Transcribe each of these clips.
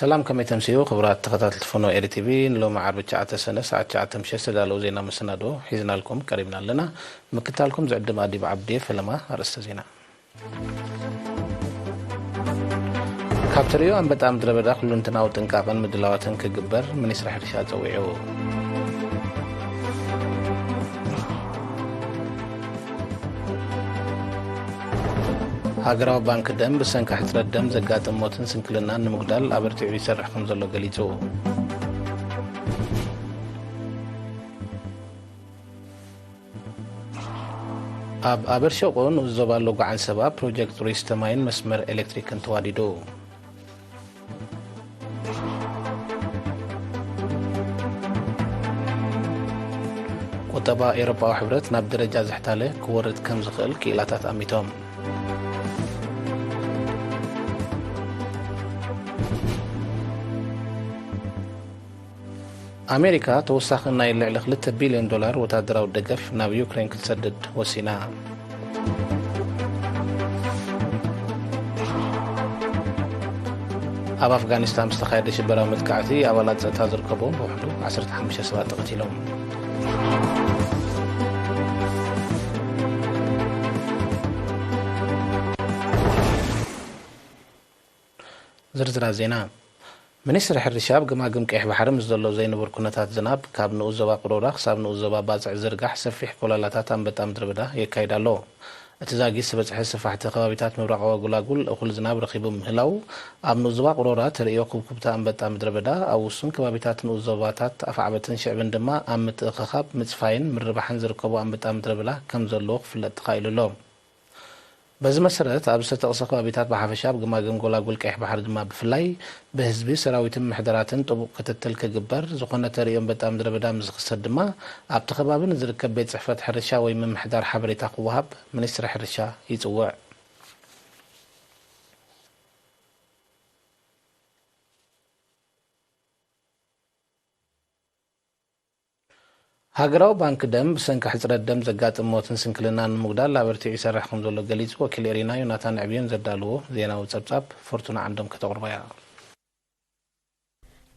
ሰላም፣ ከመይ ተምስዩ ክቡራት ተኸታተልቲ ፎኖ ኤሪ ቲቪ። ንሎሚ ዓርቢ ትሽዓተ ሰነ ሰዓት ትሽዓተ ምሸት ዝተዳለዉ ዜና መሰናዶ ሒዝናልኩም ቀሪብና ኣለና። ምክታልኩም ዝዕድም ኣዲብ ዓብዲ። ፈለማ ኣርእስተ ዜና። ካብ ተርእዮ ኣንበጣ ምድረ በዳ ኩሉንትናዊ ጥንቃቐን ምድላዋትን ክግበር ሚኒስትሪ ሕርሻ ጸዊዑ። ሃገራዊ ባንክ ደም ብሰንኪ ሕጽረት ደም ዘጋጥም ሞትን ስንክልናን ንምጉዳል ኣበርቲዑ ይሰርሕ ከም ዘሎ ገሊጹ። ኣብ ኣበርሸቆ ንኡስ ዞባ ሎጎ ዓንሰባ ፕሮጀክት ሪስተ ማይን መስመር ኤሌክትሪክን ተዋዲዱ። ቁጠባ ኤውሮጳዊ ሕብረት ናብ ደረጃ ዝሕታለ ክወርድ ከም ዝኽእል ክኢላታት ኣሚቶም። ኣሜሪካ ተወሳኺ ናይ ልዕሊ ክልተ ቢልዮን ዶላር ወታደራዊ ደገፍ ናብ ዩክሬን ክትሰድድ ወሲና። ኣብ ኣፍጋኒስታን ዝተኻየደ ሽበራዊ መጥቃዕቲ ኣባላት ጸጥታ ዝርከቦም ብውሕዱ ዓሰርተ ሓሙሽተ ሰባት ተቐቲሎም። ዝርዝራት ዜና። ሚኒስትሪ ሕርሻ ኣብ ገማግም ቀይሕ ባሕሪ ምስ ዘሎ ዘይንቡር ኩነታት ዝናብ፣ ካብ ንኡስ ዞባ ቅሮራ ክሳብ ንኡስ ዞባ ባጽዕ ዝርጋሕ ሰፊሕ ኮላላታት ኣንበጣ ምድረ በዳ የካይድ ኣሎ። እቲ ዛጊት ዝበጽሐ ስፋሕቲ ከባቢታት ምብራቓዊ ጎላጉል እኹል ዝናብ ረኺቡ ምህላው፣ ኣብ ንኡስ ዞባ ቅሮራ ተርእዮ ኩብኩብታ ኣንበጣ ምድረ በዳ፣ ኣብ ውሱን ከባቢታት ንኡስ ዞባታት ኣፍዓበትን ሽዕብን ድማ ኣብ ምትእኽኻብ፣ ምጽፋይን ምርባሕን ዝርከቡ ኣንበጣ ምድረ በዳ ከም ዘለዎ ክፍለጥ ተኻኢሉ ኣሎ። በዚ መሰረት፣ ኣብ ዝተጠቕሰ ከባቢታት ብሓፈሻ፣ ኣብ ገማግም ጎላጉል ቀይሕ ባሕሪ ድማ ብፍላይ፣ ብህዝቢ፣ ሰራዊትን ምምሕዳራትን ጥቡቕ ክትትል ክግበር፣ ዝኾነ ተርእዮ ኣንበጣ ምድረ በዳ ምስ ዝኽሰት ድማ፣ ኣብቲ ከባቢ ንዝርከብ ቤት ጽሕፈት ሕርሻ ወይ ምምሕዳር ሓበሬታ ክወሃብ ሚኒስትሪ ሕርሻ ይጽውዕ። ሃገራዊ ባንክ ደም ብሰንኪ ሕጽረት ደም ዘጋጥም ሞትን ስንክልናን ንምጉዳል ኣበርቲዑ ይሰርሕ ከም ዘሎ ገሊጹ። ወኪል ኤሪና ዮናታን ዕብዮን ዘዳልዎ ዜናዊ ጸብጻብ፣ ፎርቱና ዓንዶም ከተቕርቦ እያ።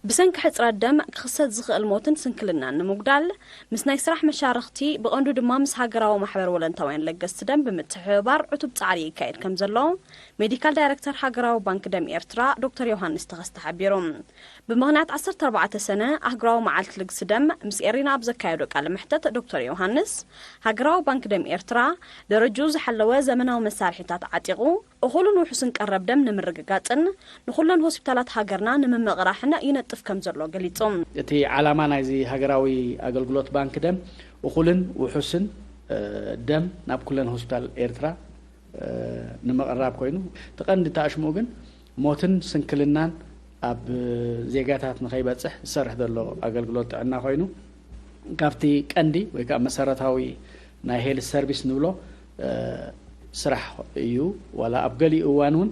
ብሰንኪ ሕጽረት ደም ክኽሰት ዝኽእል ሞትን ስንክልናን ንምጉዳል፣ ምስ ናይ ስራሕ መሻርኽቲ፣ ብቐንዱ ድማ ምስ ሃገራዊ ማሕበር ወለንታውያን ለገስቲ ደም ብምትሕብባር ዕቱብ ጻዕሪ ይካየድ ከም ዘሎ፣ ሜዲካል ዳይረክተር ሃገራዊ ባንክ ደም ኤርትራ ዶክተር ዮሃንስ ተኸስተ ሓቢሩ። ብምኽንያት ዓሰርተ ኣርባዕተ ሰነ ኣህጉራዊ መዓልቲ ልግሲ ደም ምስ ኤሪና ኣብ ዘካየዶ ቃለ መሕተት ዶክተር ዮሃንስ፣ ሃገራዊ ባንክ ደም ኤርትራ ደረጅኡ ዝሓለወ ዘመናዊ መሳርሒታት ዓጢቑ፣ እኹልን ውሑስን ቀረብ ደም ንምርግጋጽን ንኹለን ሆስፒታላት ሃገርና ንምምቕራሕን ይነጥፍ ከም ዘሎ ገሊጹ። እቲ ዓላማ ናይዚ ሃገራዊ ኣገልግሎት ባንክ ደም እኹልን ውሑስን፣ እ፣ ደም ናብ ኩለን ሆስፒታል ኤርትራ፣ እ፣ ንምቕራብ ኮይኑ፣ እቲ ቀንዲ ተኣሽምኡ ግን ሞትን ስንክልናን ኣብ ዜጋታት ንኸይበጽሕ ዝሰርሕ ዘሎ ኣገልግሎት ጥዕና ኮይኑ፣ ካብቲ ቀንዲ ወይ ከዓ መሰረታዊ ናይ ሄልት ሰርቪስ ንብሎ፣ እ፣ ስራሕ እዩ። ዋላ ኣብ ገሊኡ እዋን እውን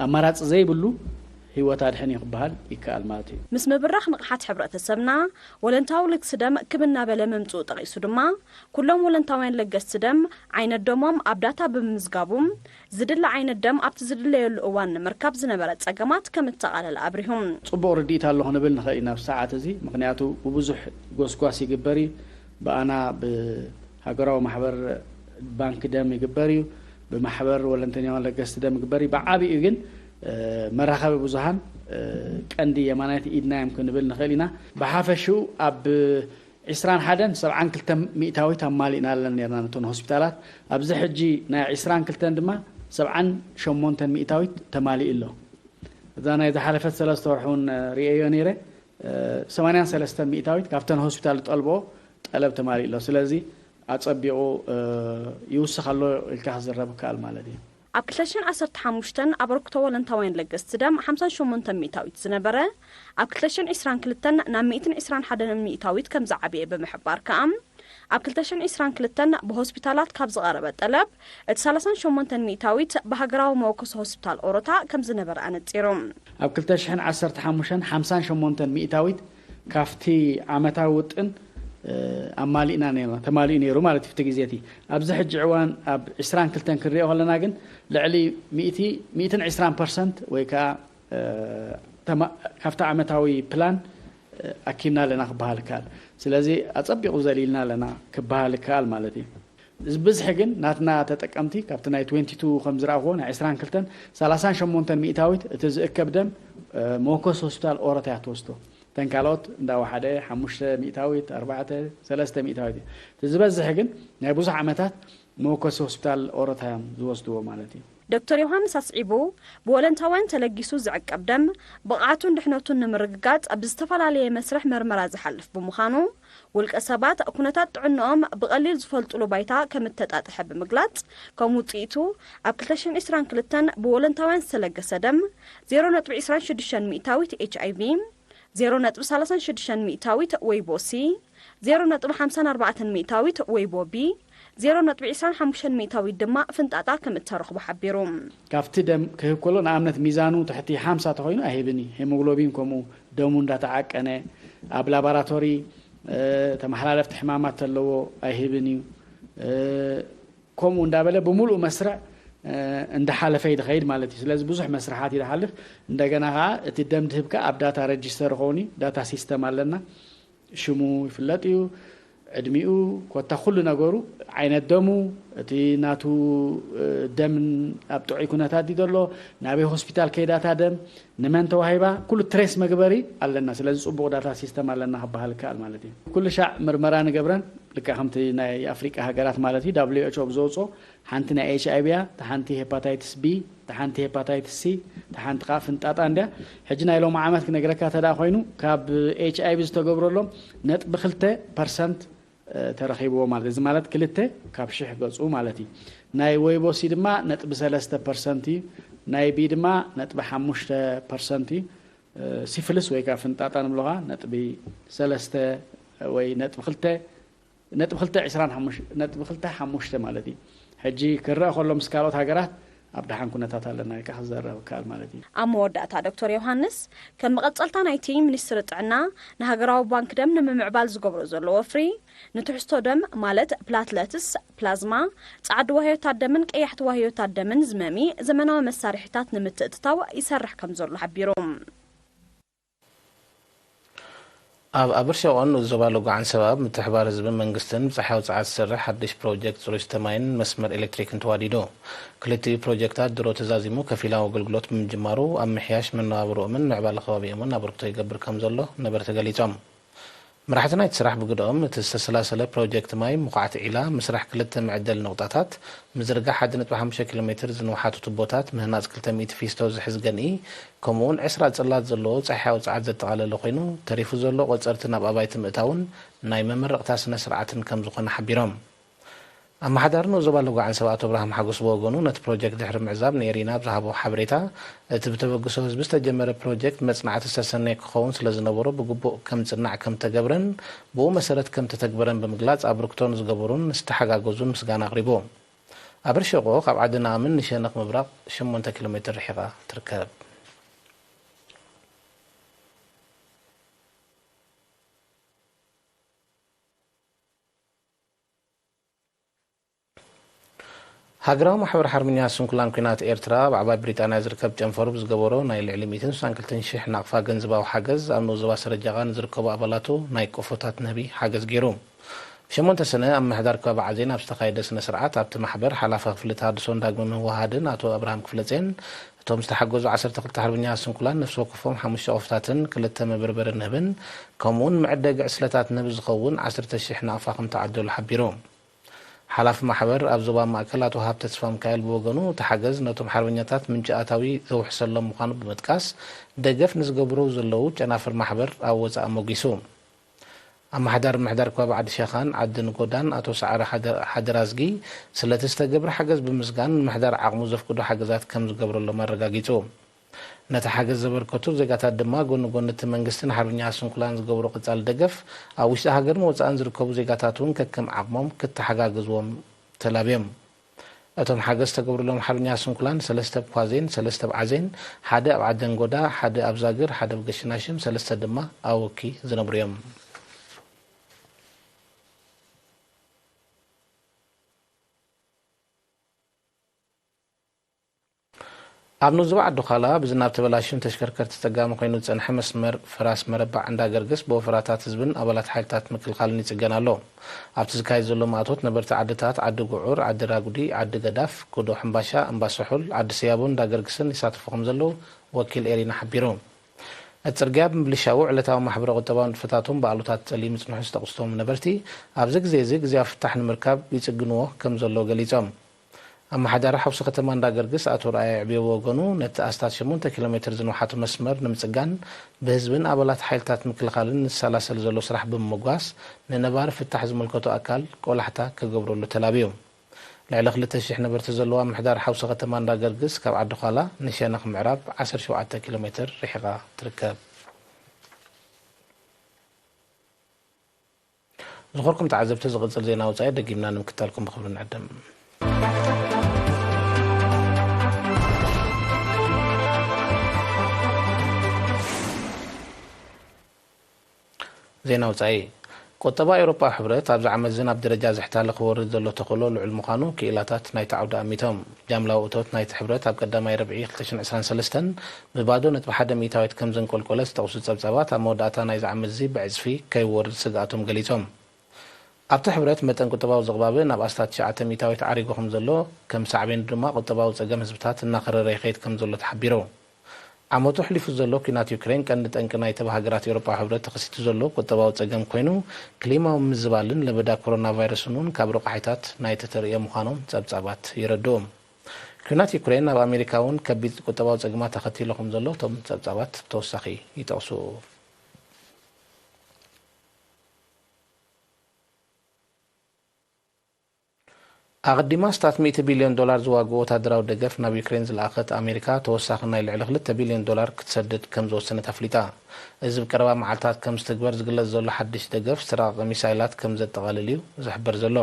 ኣማራጺ ዘይብሉ ህይወት ኣድሕን እዩ ክበሃል ይከኣል ማለት እዩ። ምስ ምብራኽ ንቕሓት ሕብረተሰብና፣ ወለንታዊ ልግሲ ደም ክብ እናበለ ምምጽኡ ጠቒሱ ድማ፣ ኩሎም ወለንታውያን ለገስቲ ደም ዓይነት ደሞም ኣብ ዳታ ብምምዝጋቡም፣ ዝድለ ዓይነት ደም ኣብቲ ዝድለየሉ እዋን ንምርካብ ዝነበረ ጸገማት ከም እተቓለለ ኣብሪሁ። ጽቡቕ ርድኢት ኣሎ ክንብል ንኽእል ኢና ኣብዚ ሰዓት እዚ። ምኽንያቱ ብብዙሕ ጎስጓስ ይግበር እዩ። ብኣና ብሃገራዊ ማሕበር ባንክ ደም ይግበር እዩ። ብማሕበር ወለንተኛውን ለገስቲ ደም ይግበር እዩ። ብዓቢኡ ግን፣ እ፣ መራኸቢ ብዙሃን፣ እ፣ ቀንዲ የማናይቲ ኢድና እዮም ክንብል ንኽእል ኢና። ብሓፈሽኡ ኣብ ዒስራን ሓደን ሰብዓን ክልተን ሚእታዊት ኣማሊእና ኣለና ነርና ነተን ሆስፒታላት። ኣብዚ ሕጂ ናይ ዒስራን ክልተን ድማ ሰብዓን ሸሞንተን ሚእታዊት ተማሊኡ ኣሎ። እዛ ናይ ዝሓለፈት ሰለስተ ወርሒ እውን፣ እ፣ ርእየዮ ነይረ። እ፣ ሰማንያን ሰለስተን ሚእታዊት ካብተን ሆስፒታል ዝጠልብኦ ጠለብ ተማሊኡ ኣሎ። ስለዚ ኣጸቢቑ፣ እ፣ ይውስኽ ኣሎ ኢልካ ክዝረብ ይከኣል ማለት እዩ። ኣብ ክልተ ሽሕን ዓሰርተ ሓሙሽተን ኣበርክቶ ወለንታውያን ለገስቲ ደም ሓምሳን ሸሞንተን ሚእታዊት ዝነበረ፣ ኣብ ክልተ ሽሕን ዕስራን ክልተን ናብ ሚእትን ዕስራን ሓደን ሚእታዊት ከም ዝዓበየ ብምሕባር ከኣ፣ ኣብ ክልተ ሽሕን ዕስራን ክልተን ብሆስፒታላት ካብ ዝቐረበ ጠለብ፣ እቲ ሰላሳን ሸሞንተን ሚእታዊት ብሃገራዊ መወከሲ ሆስፒታል ኦሮታ ከም ዝነበረ ኣነጺሩ። ኣብ ክልተ ሽሕን ዓሰርተ ሓሙሽተን ሓምሳን ሸሞንተን ሚእታዊት ካብቲ ዓመታዊ ውጥን፣ እ፣ ኣማሊእና ነይርና፣ ተማሊኡ ነይሩ ማለት እዩ። ኣብቲ ግዜ እቲ፣ ኣብዚ ሕጂ እዋን ኣብ ዕስራን ክልተን ክንሪኦ ከለና ግን ልዕሊ ሚእቲ፣ ሚእትን ዕስራን ፐርሰንት ወይ ከኣ፣ እ፣ ተማ- ካብቲ ዓመታዊ ፕላን ኣኪብና ኣለና ክበሃል ይከኣል። ስለዚ ኣጸቢቑ ዘሊልና ኣለና ክበሃል ይከኣል ማለት እዩ። እዚ ብዝሒ ግን ናትና ተጠቀምቲ ካብቲ ናይ ትወንቲ ቱ ከም ዝረኣኹዎ ናይ ዕስራን ክልተን ሰላሳን ሸሞንተን ሚእታዊት እቲ ዝእከብ ደም መወከሲ ሆስፒታል ኦሮታ እያ ትወስዶ። እተን ካልኦት እንዳወሓደ ሓሙሽተ ሚእታዊት ኣርባዕተ ሰለስተ ሚእታዊት እዩ። እቲ ዝበዝሕ ግን ናይ ብዙሕ ዓመታት መወከሲ ሆስፒታል ኦሮታ እዮም ዝወስድዎ ማለት እዩ። ዶክተር ዮሃንስ ኣስዒቡ፣ ብወለንታውያን ተለጊሱ ዝዕቀብ ደም ብቕዓቱን ድሕነቱን ንምርግጋጽ ብዝተፈላለየ መስርሕ መርመራ ዝሓልፍ ብምዃኑ፣ ውልቀ ሰባት ኩነታት ጥዕንኦም ብቐሊል ዝፈልጡሉ ባይታ ከም እተጣጥሐ ብምግላጽ፣ ከም ውጽኢቱ ኣብ ክልተ ሽሕን ዕስራን ክልተን ብወለንታውያን ዝተለገሰ ደም ዜሮ ነጥቢ ዕስራን ሽዱሽተን ሚእታዊት ኤች ኣይ ቪ፣ ዜሮ ነጥቢ ሰላሳን ሽዱሽተን ሚእታዊት ወይቦ ሲ፣ ዜሮ ነጥቢ ሓምሳን ኣርባዕተን ሚእታዊት ወይቦ ቢ፣ ዜሮ ነጥቢ ዕስራን ሓሙሽተን ሚእታዊት ድማ ፍንጣጣ ከም እተረኽቦ ሓቢሩ። ካብቲ ደም ክህብ ከሎ ንኣብነት ሚዛኑ ትሕቲ ሓምሳ ተኾይኑ ኣይህብን እዩ። ሄሞግሎቢን ከምኡ ደሙ እንዳተዓቀነ ኣብ ላቦራቶሪ ተመሓላለፍቲ ሕማማት ተለዎ ኣይህብን እዩ። ከምኡ እንዳበለ ብምሉእ መስርዕ እንዳሓለፈ ይድኸይድ ማለት እዩ። ስለዚ ብዙሕ መስርሓት ይድሓልፍ። እንደገና ከዓ እቲ ደም ድህብ ከዓ ኣብ ዳታ ረጅስተር ይኸውን እዩ። ዳታ ሲስተም ኣለና። ሽሙ ይፍለጥ እዩ። ዕድሚኡ ኮታ ኩሉ ነገሩ፣ ዓይነት ደሙ፣ እቲ ናቱ ደም ኣብ ጥዑይ ኩነታት ድዩ ዘሎ፣ ናበይ ሆስፒታል ከይዳታ ደም ንመን ተዋሂባ፣ ኩሉ ትሬስ መግበሪ ኣለና። ስለዚ ጽቡቕ ዳታ ሲስተም ኣለና ክበሃል ይከኣል ማለት እዩ። ኩሉ ሻዕ ምርመራ ንገብረን ልክዕ ከምቲ ናይ ኣፍሪቃ ሃገራት ማለት እዩ። ዳብሊው ኤች ኦ ብዘውፅኦ ሓንቲ ናይ ኤች ኣይ ቪ እያ፣ እታ ሓንቲ ሄፓታይትስ ቢ፣ እታ ሓንቲ ሄፓታይትስ ሲ፣ እታ ሓንቲ ከዓ ፍንጣጣ እንድያ። ሕጂ ናይ ሎሚ ዓመት ክነግረካ ተደኣ ኮይኑ ካብ ኤች ኣይ ቪ ዝተገብረሎም ነጥቢ ክልተ ፐርሰንት ተረኺብዎ ማለት እዚ ማለት ክልተ ካብ ሽሕ ገፁ ማለት እዩ። ናይ ወይቦ ሲ ድማ ነጥቢ ሰለስተ ፐርሰንት እዩ። ናይ ቢ ድማ ነጥቢ ሓሙሽተ ፐርሰንት እዩ። ሲፍልስ ወይ ከዓ ፍንጣጣ ንብሎ ከዓ ነጥቢ ሰለስተ ወይ ነጥቢ ክልተ ነጥቢ ክልተ ዕስራን ሓሙሽተ ነጥቢ ክልተ ሓሙሽተ ማለት እዩ። ሕጂ ክረአ ከሎ ምስ ካልኦት ሃገራት ኣብ ደሓን ኩነታት ኣለና ኢልካ ክዘረብ ይከኣል ማለት እዩ። ኣብ መወዳእታ ዶክተር ዮሃንስ ከም መቐጸልታ ናይቲ ሚኒስትሪ ጥዕና ንሃገራዊ ባንክ ደም ንምምዕባል ዝገብሮ ዘሎ ወፍሪ ንትሕዝቶ ደም ማለት ፕላትለትስ፣ ፕላዝማ፣ ጻዕዲ ዋህዮታት ደምን ቀያሕቲ ዋህዮታት ደምን ዝመሚ ዘመናዊ መሳርሒታት ንምትእትታው ይሰርሕ ከም ዘሎ ሓቢሩ። ኣብ ኣብርሸቆን ንኡስ ዞባ ሎጎዓን ሰባብ ምትሕባር ህዝብን መንግስትን ብፀሓይ ኣውፅዓ ዝሰርሕ ሓድሽ ፕሮጀክት ፅሩይ ዝስተ ማይን መስመር ኤሌክትሪክን ተዋዲዱ። ክልቲኡ ፕሮጀክታት ድሮ ተዛዚሙ ከፊላዊ ኣገልግሎት ብምጅማሩ ኣብ ምሕያሽ መነባብርኦምን ምዕባለ ከባቢኦምን ኣበርክቶ ይገብር ከምዘሎ ነበርቲ ገሊፆም። መራሕቲ ናይቲ ስራሕ ብግደኦም፣ እቲ ዝተሰላሰለ ፕሮጀክት ማይ ምኹዓት ዒላ፣ ምስራሕ ክልተ መዐደሊ ነቑጣታት፣ ምዝርጋሕ ሓደ ነጥቢ ሓሙሽተ ኪሎ ሜትር ዝንውሓቱ ቱቦታት፣ ምህናፅ ክልተ ሚእቲ ፊስቶ ዝሕዝ ገንኢ፣ ከምኡውን ዕስራ ፅላት ዘለዎ ፀሓያዊ ፀዓት ዘጠቓለለ ኮይኑ፣ ተሪፉ ዘሎ ቆፀርቲ ናብ ኣባይቲ ምእታውን ናይ መመረቕታ ስነ ስርዓትን ከምዝኾነ ሓቢሮም። ኣመሓዳሪ ንኡስ ዞባ ሎጎዓን ሰብ ኣቶ ኣብርሃም ሓጎስ ብወገኑ፣ ነቲ ፕሮጀክት ድሕሪ ምዕዛብ ንኤሪና ኣብ ዝሃቦ ሓበሬታ፣ እቲ ብተበግሶ ህዝቢ ዝተጀመረ ፕሮጀክት መፅናዕቲ ዝተሰነየ ክኸውን ስለዝነበሮ ብግቡእ ከምፅናዕ ከምተገብረን ብኡ መሰረት ከምተተግበረን ብምግላፅ ኣበርክቶ ንዝገበሩን ንዝተሓጋገዙን ምስጋና ኣቕሪቡ። ኣበርሸቆ ካብ ዓዲ ነኣምን ንሸነኽ ምብራቕ ሸሞንተ ኪሎ ሜትር ርሒቓ ትርከብ። ሃገራዊ ማሕበር ሓርበኛ ስንኩላን ኲናት ኤርትራ ኣብ ዓባይ ብሪጣንያ ዝርከብ ጨንፈሩ ብዝገበሮ ናይ ልዕሊ ሚእትን ስሳን ክልተን ሽሕ ናቕፋ ገንዘባዊ ሓገዝ ኣብ ንኡስ ዞባ ሰረጃቓ ንዝርከቡ ኣባላቱ ናይ ቆፎታት ንህቢ ሓገዝ ገይሩ። ብሸሞንተ ሰነ ኣብ ምምሕዳር ከባቢ ዓዜን ኣብ ዝተኻየደ ስነ ስርዓት ኣብቲ ማሕበር ሓላፊ ክፍሊ ተሃድሶን ዳግመ ምህወሃድን ኣቶ ኣብርሃም ክፍለጼን እቶም ዝተሓገዙ ዓሰርተ ክልተ ሓርበኛ ስንኩላን ነፍሲ ወከፎም ሓሙሽተ ቆፎታትን ክልተ መበርበሪ ንህብን ከምኡውን መዕደጊ ዕስለታት ንህቢ ዝኸውን ዓሰርተ ሽሕ ናቕፋ ከምተዓደሉ ሓቢሩ። ሓላፊ ማሕበር ኣብ ዞባ ማእከል ኣቶ ሃብተ ተስፋሚካኤል ብወገኑ፣ እቲ ሓገዝ ነቶም ሓርበኛታት ምንጪ ኣታዊ ዘውሕሰሎም ምዃኑ ብምጥቃስ፣ ደገፍ ንዝገብሩ ዘለዉ ጨናፍር ማሕበር ኣብ ወጻኢ ኣሞጊሱ። ኣመሓዳሪ ምምሕዳር ከባቢ ዓዲ ሸኻን ዓዲ ንጎዳን ኣቶ ሰዓረ ሓደራዝጊ፣ ስለቲ ዝተገብረ ሓገዝ ብምስጋን፣ ምምሕዳር ዓቕሙ ዘፍቅዶ ሓገዛት ከም ዝገብረሎም ኣረጋጊጹ። ነቲ ሓገዝ ዘበርከቱ ዜጋታት ድማ ጎኒ ጎኒ እቲ መንግስትን ሓርበኛ ስንኩላን ዝገብሮ ቀጻሊ ደገፍ፣ ኣብ ውሽጢ ሃገርን ወጻእን ዝርከቡ ዜጋታት እውን ከከም ዓቕሞም ክተሓጋገዝዎም ተላብዮም። እቶም ሓገዝ ዝተገብረሎም ሓርበኛ ስንኩላን ሰለስተ ኣብ ኳዜን፣ ሰለስተ ኣብ ዓዜን፣ ሓደ ኣብ ዓደንጎዳ፣ ሓደ ኣብ ዛግር፣ ሓደ ኣብ ገሽናሽም፣ ሰለስተ ድማ ኣብ ወኪ ዝነብሩ እዮም። ኣብ ኑዝባ ዓዲ ዃላ ብዝናብ ተበላሽዩን ተሽከርከርቲ ጸጋሚ ኮይኑ ዝጸንሐ መስመር ፈራስ መረባዕ እንዳገርግስ ብወፈራታት ህዝብን ኣባላት ሓይልታት ምክልኻልን ይጽገን ኣሎ። ኣብቲ ዝካየድ ዘሎ ማእቶት ነበርቲ ዓድታት ዓዲ ጉዑር፣ ዓዲ ራጉዲ፣ ዓዲ ገዳፍ፣ ኩዶ ሕምባሻ፣ እምባ ስሑል፣ ዓዲ ሰያቡን እንዳገርግስን ይሳተፉ ከም ዘለዉ ወኪል ኤሪና ሓቢሩ። እቲ ጽርግያ ብምብልሻዉ ዕለታዊ ማሕበረ ቁጠባዊ ንጥፈታቶም ብኣሉታ ተጸልዩ ምጽንሑ ዝጠቕሱ እቶም ነበርቲ፣ ኣብዚ ግዜ እዚ ግዜያዊ ፍታሕ ንምርካብ ይጽግንዎ ከም ዘለዉ ገሊጾም። ኣመሓዳሪ ሓውሲ ከተማ እንዳገርግስ ኣቶ ረኣይ ዕብየ ብወገኑ፣ ነቲ ኣስታት ሸሞንተ ኪሎ ሜትር ዝንውሓቱ መስመር ንምጽጋን ብህዝብን ኣባላት ሓይልታት ምክልኻልን ዝሰላሰል ዘሎ ስራሕ ብምምጓስ፣ ንነባሪ ፍታሕ ዝምልከቶ ኣካል ቆላሕታ ክገብረሉ ተላብዩ። ልዕሊ ክልተ ሽሕ ነበርቲ ዘለዋ ምሕዳር ሓውሲ ከተማ እንዳገርግስ ካብ ዓዲ ዃላ ንሸነኽ ምዕራብ ዓሰርተ ሸውዓተ ኪሎ ሜትር ርሒቓ ትርከብ። ዝኾርኩም ተዓዘብቲ፣ ዝቕጽል ዜና ወጻኢ ደጊምና ንምክታልኩም ብኽብሪ ንዕድም። ዜና ወጻኢ። ቁጠባ ኤውሮጳዊ ሕብረት ኣብዚ ዓመት እዚ ናብ ደረጃ ዝሕታለ ክወርድ ዘሎ ተኽእሎ ልዑል ምዃኑ ክኢላታት ናይቲ ዓውዲ ኣሚቶም። ጃምላዊ እቶት ናይቲ ሕብረት ኣብ ቀዳማይ ርብዒ ክልተ ሽሕን ዕስራን ሰለስተን ብባዶ ነጥቢ ሓደ ሚእታዊት ከም ዘንቆልቆለ ዝጠቕሱ ጸብጻባት፣ ኣብ መወዳእታ ናይዚ ዓመት እዚ ብዕጽፊ ከይወርድ ስግኣቶም ገሊጾም። ኣብቲ ሕብረት መጠን ቁጠባዊ ዝቕባበ ናብ ኣስታት ትሽዓተ ሚእታዊት ዓሪጉ ከም ዘሎ፣ ከም ሳዕቤኑ ድማ ቁጠባዊ ጸገም ህዝብታት እናኸረረ ይኸይድ ከም ዘሎ ተሓቢሩ። ዓመቱ ኣሕሊፉ ዘሎ ኲናት ዩክሬን ቀንዲ ጠንቂ ናይቲ ብሃገራት ኤውሮጳዊ ሕብረት ተኸሲቱ ዘሎ ቁጠባዊ ጸገም ኮይኑ፣ ክሊማዊ ምምዝባልን ለበዳ ኮሮና ቫይረስን እውን ካብ ረቋሒታት ናይቲ ተርእዮ ምዃኖም ጸብጻባት የረድኡ። ኲናት ዩክሬን ኣብ ኣሜሪካ እውን ከቢድ ቁጠባዊ ጸገማት ኣኸቲሉ ከም ዘሎ እቶም ጸብጻባት ብተወሳኺ ይጠቕሱ። ኣቐዲማ ኣስታት ሚእቲ ቢልዮን ዶላር ዝዋግኡ ወታደራዊ ደገፍ ናብ ዩክሬን ዝለኣኸት ኣሜሪካ፣ ተወሳኺ ናይ ልዕሊ ክልተ ቢልዮን ዶላር ክትሰድድ ከም ዝወሰነት ኣፍሊጣ። እዚ ብቀረባ መዓልታት ከም ዝትግበር ዝግለጽ ዘሎ ሓድሽ ደገፍ ዝተራቐቐ ሚሳይላት ከም ዘጠቓልል እዩ ዝሕበር ዘሎ።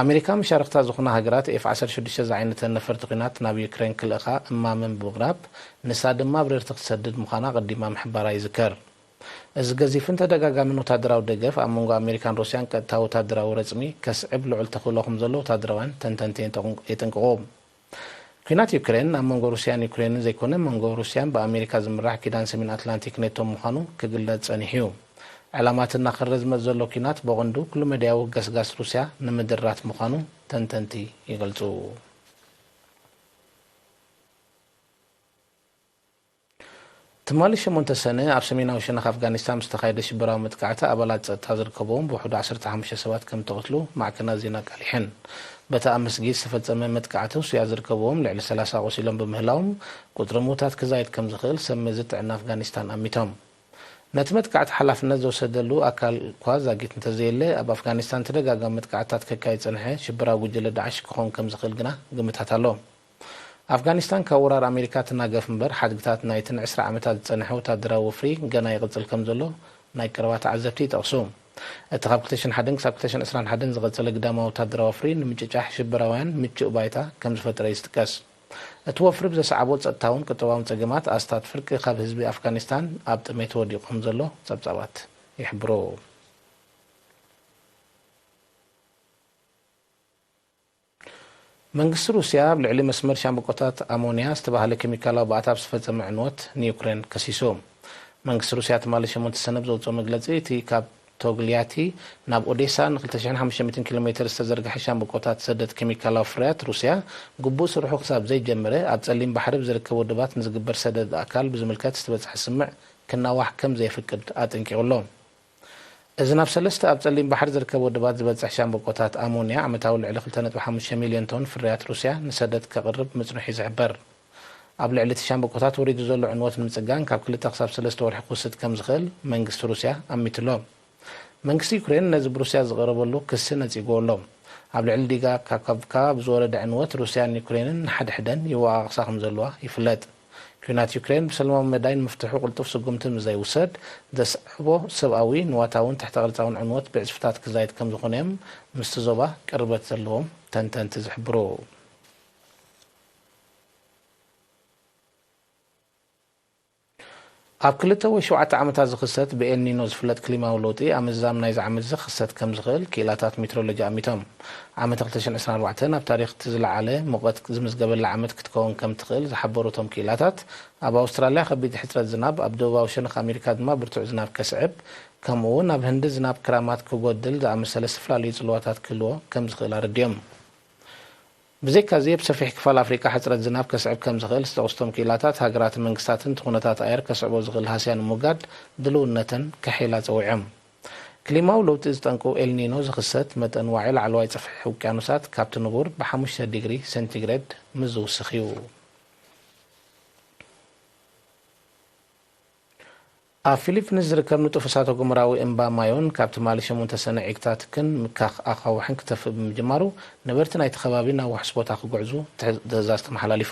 ኣሜሪካ መሻርኽታ ዝኾና ሃገራት ኤፍ ዓሰርተ ሽዱሽተ ዝዓይነተን ነፈርቲ ኲናት ናብ ዩክሬን ክልእኻ እማመን ብምቕራብ፣ ንሳ ድማ ኣብረርቲ ክትሰድድ ምዃና ኣቐዲማ ምሕባራ ይዝከር። እዚ ገዚፍን ተደጋጋምን ወታደራዊ ደገፍ ኣብ መንጎ ኣሜሪካን ሩስያን ቀጥታዊ ወታደራዊ ረጽሚ ከስዕብ ልዑል ተኽእሎ ከም ዘሎ ወታደራውያን ተንተንቲ የጠንቅ-፣ የጠንቅቑ። ኲናት ዩክሬን ኣብ መንጎ ሩስያን ዩክሬንን ዘይኮነ፣ መንጎ ሩስያን ብኣሜሪካ ዝምራሕ ኪዳን ሰሜን ኣትላንቲክ ኔቶ ምዃኑ ክግለጽ ጸኒሑ እዩ። ዕላማ እቲ እናኸረረ ዝመጽእ ዘሎ ኲናት ብቐንዱ ኩሉ መዳያዊ ገስጋስ ሩስያ ንምድራት ምዃኑ ተንተንቲ ይገልጹ። ትማሊ ሸሞንተ ሰነ ኣብ ሰሜናዊ ሸነኽ ኣፍጋኒስታን ምስ ተኻየደ ሽበራዊ መጥቃዕቲ ኣባላት ጸጥታ ዝርከብዎም ብውሕዱ ዓሰርተ ሓሙሽተ ሰባት ከም እተቐትሉ ማዕከናት ዜና ኣቃሊሐን። በቲ ኣብ መስጊድ ዝተፈጸመ መጥቃዕቲ ሩስያ ዝርከብዎም ልዕሊ ሰላሳ ቆሲሎም ብምህላዎም፣ ቁጽሪ ምዉታት ክዛይድ ከም ዝኽእል ሰብ መዚ ጥዕና ኣፍጋኒስታን ኣሚቶም። ነቲ መጥቃዕቲ ሓላፍነት ዝወሰደሉ ኣካል እኳ ዛጊት እንተዘየለ፣ ኣብ ኣፍጋኒስታን ተደጋጋሚ መጥቃዕትታት ከካይድ ዝጸንሐ ሽበራዊ ጉጅለ ዳዕሽ ክኸውን ከም ዝኽእል ግና ግምታት ኣሎ። ኣፍጋኒስታን ካብ ወራር ኣሜሪካ ትናገፍ እምበር፣ ሓድግታት ናይቲ ንዕስራ ዓመታት ዝጸንሐ ወታደራዊ ወፍሪ ገና ይቕጽል ከም ዘሎ ናይ ቀረባ ተዓዘብቲ ይጠቕሱ። እቲ ካብ ክልተ ሽሕን ሓደን ክሳብ ክልተ ሽሕን ዕስራን ሓደን ዝቐጸለ ግዳማዊ ወታደራዊ ወፍሪ ንምጭጫሕ ሽበራውያን ምቹእ ባይታ ከም ዝፈጠረ እዩ ዝጥቀስ። እቲ ወፍሪ ብዘስዓቦ ጸጥታውን ቁጠባውን ጸገማት ኣስታት ፍርቂ ካብ ህዝቢ ኣፍጋኒስታን ኣብ ጥሜት ወዲቑ ከም ዘሎ ጸብጻባት ይሕብሩ። መንግስቲ ሩስያ ኣብ ልዕሊ መስመር ሻምብቆታት ኣሞንያ ዝተባህለ ኬሚካላዊ ባእታ ኣብ ዝተፈጸመ ዕንወት ንዩክሬን ከሲሱ። መንግስቲ ሩስያ ትማሊ ሸሞንተ ሰነ ብዘውጽኦ መግለጺ፣ እቲ ካብ ቶግሊያቲ ናብ ኦዴሳ ን ክልተ ሽሕን ሓሙሽተ ሚእትን ኪሎ ሜትር ዝተዘርግሐ ሻምብቆታት ዝሰደድ ኬሚካላዊ ፍርያት ሩስያ ግቡእ ስርሑ ክሳብ ዘይጀመረ፣ ኣብ ጸሊም ባሕሪ ብዝርከብ ውድባት ንዝግበር ሰደድ ኣካል ብዝምልከት ዝተበጽሐ ስምምዕ ክናዋሕ ከም ዘየፍቅድ ኣጠንቂቑ ኣሎ። እዚ ናብ ሰለስተ ኣብ ጸሊም ባሕሪ ዝርከብ ውድባት ዝበጽሕ ሻምብቆታት ኣሞንያ፣ ዓመታዊ ልዕሊ ክልተ ነጥቢ ሓሙሽተ ሚልዮን ቶን ፍርያት ሩስያ ንሰደድ ከቕርብ ምጽንሑ እዩ ዝሕበር። ኣብ ልዕሊ እቲ ሻምብቆታት ወሪዱ ዘሎ ዕንወት ንምጽጋን፣ ካብ ክልተ ክሳብ ሰለስተ ወርሒ ክወስድ ከም ዝኽእል መንግስቲ ሩስያ ኣሚቱ ኣሎ። መንግስቲ ዩክሬን ነዚ ብሩስያ ዝቐረበሉ ክሲ ነጺግዎ ኣሎ። ኣብ ልዕሊ ዲጋ ካኮቭካ ብዝወረደ ዕንወት፣ ሩስያን ዩክሬንን ንሓድሕደን ይወቓቕሳ ከም ዘለዋ ይፍለጥ። ኲናት ዩክሬን ብሰላማዊ መዳይ ንምፍትሑ ቅልጡፍ ስጉምቲ ምስ ዘይውሰድ፣ ዘስዕቦ ሰብኣዊ፣ ንዋታውን ትሕተ ቅርጻውን ዕንወት ብዕጽፍታት ክዛይድ ከም ዝኾነ እዮም ምስቲ ዞባ ቅርበት ዘለዎም ተንተንቲ ዝሕብሩ። ኣብ ክልተ ወይ ሸውዓተ ዓመታት ዝኽሰት ብኤልኒኖ ዝፍለጥ ክሊማዊ ለውጢ ኣብ ምዝዛም ናይዚ ዓመት እዚ ክኽሰት ከም ዝኽእል ክኢላታት ሜትሮሎጂ ኣሚቶም። ዓመት ክልተ ሽሕን ዕስራን ኣርባዕተን ኣብ ታሪኽ እቲ ዝለዓለ ሙቐት ዝምዝገበላ ዓመት ክትከውን ከም ትኽእል ዝሓበሩ እቶም ክኢላታት፣ ኣብ ኣውስትራልያ ከቢድ ሕጽረት ዝናብ፣ ኣብ ደቡባዊ ሸነኽ ኣሜሪካ ድማ ብርቱዕ ዝናብ ከስዕብ፣ ከምኡ እውን ኣብ ህንዲ ዝናብ ክራማት ክጎድል ዝኣመሰለ ዝተፈላለዩ ጽልዋታት ክህልዎ ከም ዝኽእል ኣረዲኦም። ብዘይካዚ፣ ኣብ ሰፊሕ ክፋል ኣፍሪቃ ሕጽረት ዝናብ ከስዕብ ከም ዝኽእል ዝጠቕሱ እቶም ክኢላታት፣ ሃገራትን መንግስታትን እቲ ኩነታት ኣየር ከስዕቦ ዝኽእል ሃስያ ንምውጋድ ድልውነተን ከሐይላ ጸዊዖም። ክሊማዊ ለውጢ ዝጠንቁ ኤልኒኖ ዝኽሰት መጠን ዋዒ ላዕለዋይ ጽፍሒ ውቅያኖሳት ካብቲ ንቡር ብሓሙሽተ ዲግሪ ሴንቲግሬድ ምስ ዝውስኽ እዩ። ኣብ ፊሊፒንስ ዝርከብ ንጡፍ እሳተ ጎመራዊ እምባ ማዮን ካብ ትማሊ ሸሞንተ ሰነ ዒግታ ትክን ምካኽ ኣኻውሕን ክተፍእ ብምጅማሩ፣ ነበርቲ ናይቲ ከባቢ ናብ ውሑስ ቦታ ክጉዕዙ ትሕ-፣ ትእዛዝ ተመሓላሊፉ።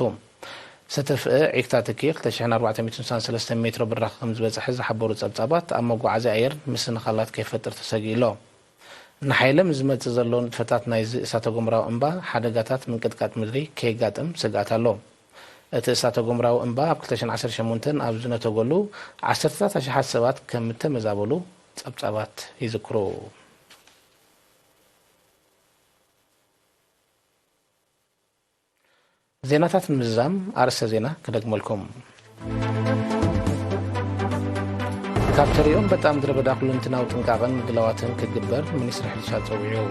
ዝተፍአ ዒግታ ትኪ ክልተ ሽሕን ኣርባዕተ ሚእትን ስሳን ሰለስተን ሜትሮ ብራኸ ከም ዝበጽሐ ዝሓበሩ ጸብጻባት፣ ኣብ መጓዓዝያ ኣየር ምስንኻላት ከይፈጥር ተሰጊኡ ኣሎ። ንሓይሊ ምስ ዝመጽእ ዘሎ ንጥፈታት ናይዚ እሳተ ጎመራዊ እምባ፣ ሓደጋታት ምንቅጥቃጥ ምድሪ ከየጋጥም ስግኣት ኣሎ። እቲ እሳተ ጎመራዊ እምባ ኣብ ክልተ ሽሕን ዓሰርተ ሸሞንተን ኣብ ዝነተገሉ፣ ዓሰርተታት ኣሽሓት ሰባት ከም እተመዛበሉ ጸብጻባት ይዝክሩ። ዜናታት ንምዝዛም ኣርእስተ ዜና ክደግመልኩም። ካብ ተሪኦም በጣም ድረ በዳ ኩለንትናዊ ጥንቃቐን ምድላዋትን ክግበር ሚኒስትሪ ሕርሻ ጸዊዑ።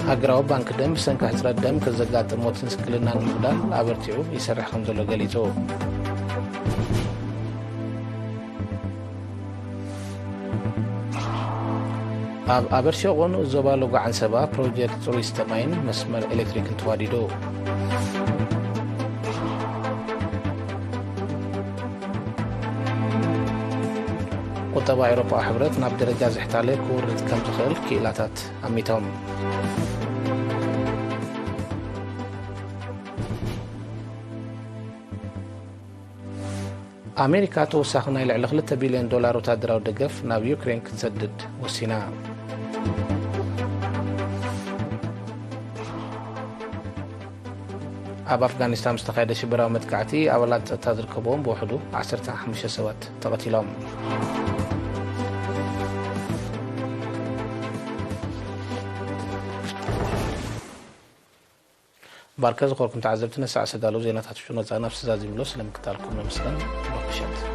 ሃገራዊ ባንክ ደም ብሰንኪ ሕጽረት ደም ከዘጋጥም ሞትን ስንክልናን ንምጉዳል ኣበርቲዑ ይሰርሕ ከም ዘሎ ገሊጹ። ኣብ ኣበርሸቆ ንኡስ ዞባ ሎጎ ዓንሰባ ፕሮጀክት ጽሩይ ስተ ማይን መስመር ኤሌክትሪክን ተዋዲዱ። ቁጠባ ኤውሮጳዊ ሕብረት ናብ ደረጃ ዝሕታለ ክወርድ ከም ዝኽእል ክኢላታት ኣሚቶም። ኣሜሪካ ተወሳኺ ናይ ልዕሊ ክልተ ቢልዮን ዶላር ወታደራዊ ደገፍ ናብ ዩክሬን ክትሰድድ ወሲና። ኣብ ኣፍጋኒስታን ዝተኻየደ ሽበራዊ መጥቃዕቲ ኣባላት ጸጥታ ዝርከብዎም ብውሕዱ ዓሰርተ ሓሙሽተ ሰባት ተቐቲሎም። ባርከ ዝኾርኩም ተዓዘብቲ ነሳዕ ሰዳሉ ዜናታት ሽኖ ጻና ኣብ ስዛዚምሎ ስለምክታልኩም ነመስገን። ብሩኽ ምሸት።